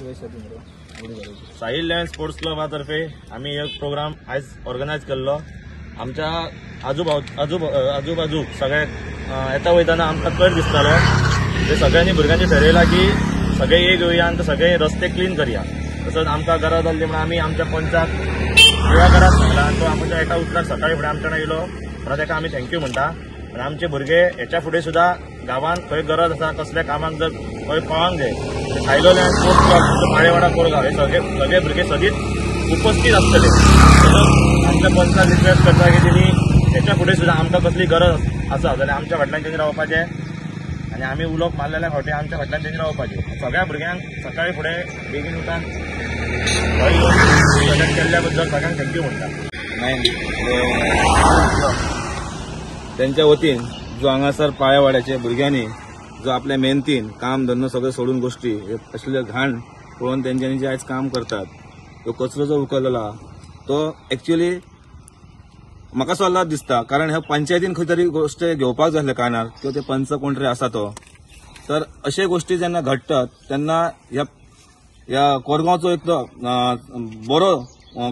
Sahil land sports क्लबातर्फे आम्ही एक programme आयज ऑर्गनायज केल्लो. आमच्या आजूबाजूक सगळे येता वयताना आमकां कर दिसतालो. ते सगळ्यांनी भुरग्यांनी ठरयला की सगळे एक येवया आनी सगळे रस्ते क्लीन करया. तसंच आमकां गरज आसली म्हणून आमी आमच्या पंचाक कुळागरात सांगला आनी तो आमच्या एका उतराक सकाळी फुडें आमच्या येयलो म्हणून ताका आमी thank you म्हणटा. आनी आमचे भुरगे हेच्या फुडें सुद्दां गांवांत खंय गरज आसा, कसल्या कामाक जर खंय पावंक जाय, Sahil land sports club Palewada Korgaon हे सगळे सगळे भुरगे सदींच उपस्थित आसतले. तसंच आमच्या पंचाक रिक्वेस्ट करता की तेणी हेच्या फुडें सुद्दां आमकां कसली गरज आसा जाल्यार आमच्या फाटल्यान तेणी रावपाचें आनी आमी उलोवप मारलेल्या फावटी आमच्या फाटल्यान तेणी रावपाचें. सगळ्या भुरग्यांक सकाळी फुडें बेगीन उठान प्रेजेंट केल्ल्या बद्दल सगळ्यांक thank you म्हणटा. त्यांच्या वतीन जो हांगासर पाळेवाड्याच्या भुरग्यांनी जो आपल्या मेहनतीन काम धंदो सगळें सोडून गोष्टी असले घाण पळोवन तेंच्यांनी जे आयज काम करतात, तो कचरो जो उखलला तो एक्च्युअली म्हाका सल्ला दिसता, कारण ह्या पंचायतीन खंय तरी गोश्ट घेवपाक जाय आसले कानार किंवा ते पंच कोण तरी आसा तो. तर अशे गोष्टी जेन्ना घडटात तेन्ना ह्या कोरगांवचो एक बरो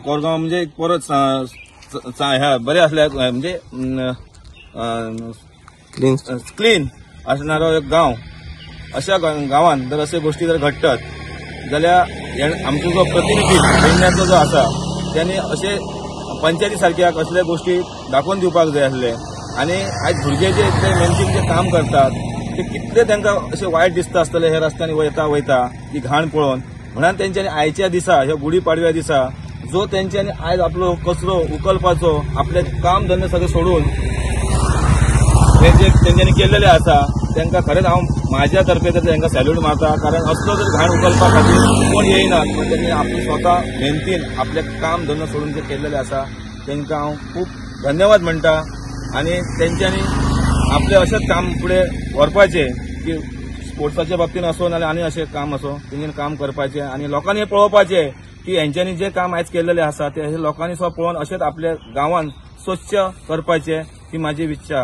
कोरगांव म्हणजे एक परत ह्या बरें आसले म्हणजे क्लीन असणारो एक गांव. अशा गांवान जर अशे गोष्टी जर घडटात जाल्यार आमचो जो प्रतिनिधी पेडण्याचो जो आसा त्यांनी अशे पंचायती सारक्या कसल्या गोष्टी दाखोवन दिवपाक जाय आसले. आनी आयज भुरगे जे इतले मेहनतीन जे काम करतात ते कितले तांकां अशें वायट दिसता आसतलें हे रस्त्यांनी वयता वयता ती घाण पळोवन. म्हणून तेंच्यांनी आयच्या दिसा ह्या गुढी पाडव्या दिसा जो तेंच्यांनी आयज आपलो कचरो उखलपाचो आपले काम धंदे सगळे सोडून हे जे तेंच्यांनी केल्लेले आसा तांकां खरेंच हांव म्हाज्या तर्फे तर तांकां सॅल्यूट मारता. कारण असलो जर घाण उखलपा खातीर कोण येयना, पण तेंच्यांनी आपली स्वता मेहनतीन आपले काम धंदो सोडून जे केल्लेले आसा तांकां हांव खूब धन्यवाद म्हणटा. आनी तेंच्यांनी आपले अशेंच काम फुडें व्हरपाचें की स्पोर्ट्साच्या बाबतीन असो नाल्यार आनी अशें काम असो तेंच्यांनी काम करपाचें आनी लोकांनी पळोवपाचें की हेंच्यांनी जें काम आयज केल्लेलें आसा तें लोकांनी सुद्दां पळोवन अशेंच आपल्या गांवांत स्वच्छ करपाचें ही म्हाजी इच्छा.